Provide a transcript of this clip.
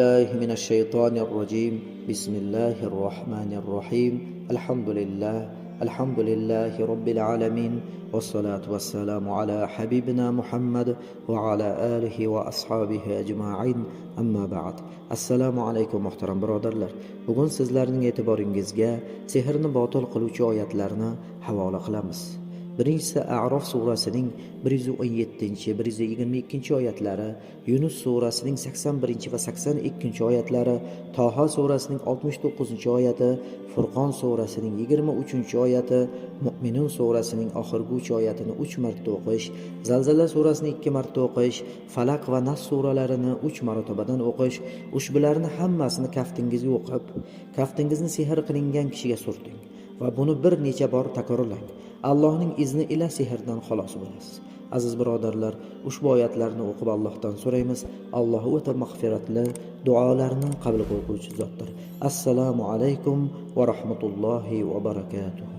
بالله من الشيطان الرجيم. بسم الله الرحمن الرحيم. الحمد لله، الحمد لله رب العالمين، والصلاة والسلام على حبيبنا محمد وعلى آله وأصحابه أجمعين. أما بعد. Assalomu alaykum, muhtaram birodarlar. Bugun sizlarning e'tiboringizga sehrni botil qiluvchi oyatlarni havola qilamiz. Birinchisi A'rof surasining 117, 122 oyatlari, Yunus surasining 81 va 82 oyatlari, Toha surasining 69 oyati, Furqon surasining 23 oyati, Mu'minun surasining oxirgi 3 oyatini 3 marta o'qish, Zalzala surasini 2 marta o'qish, Falaq va Nas suralarini 3 marotabadan o'qish. Ushbularni hammasini kaftingizga o'qib, kaftingizni sehr qilingan kishiga surting va buni bir necha bor takrorlang. Allohning izni ila sehrdan xalos bo'lasiz. Aziz birodarlar, ushbu oyatlarni o'qib Allohdan so'raymiz. Alloh o'ta mag'firatli, duolarni qabul qiluvchi zotdir. Assalomu alaykum va rahmatullohi va barakatuh.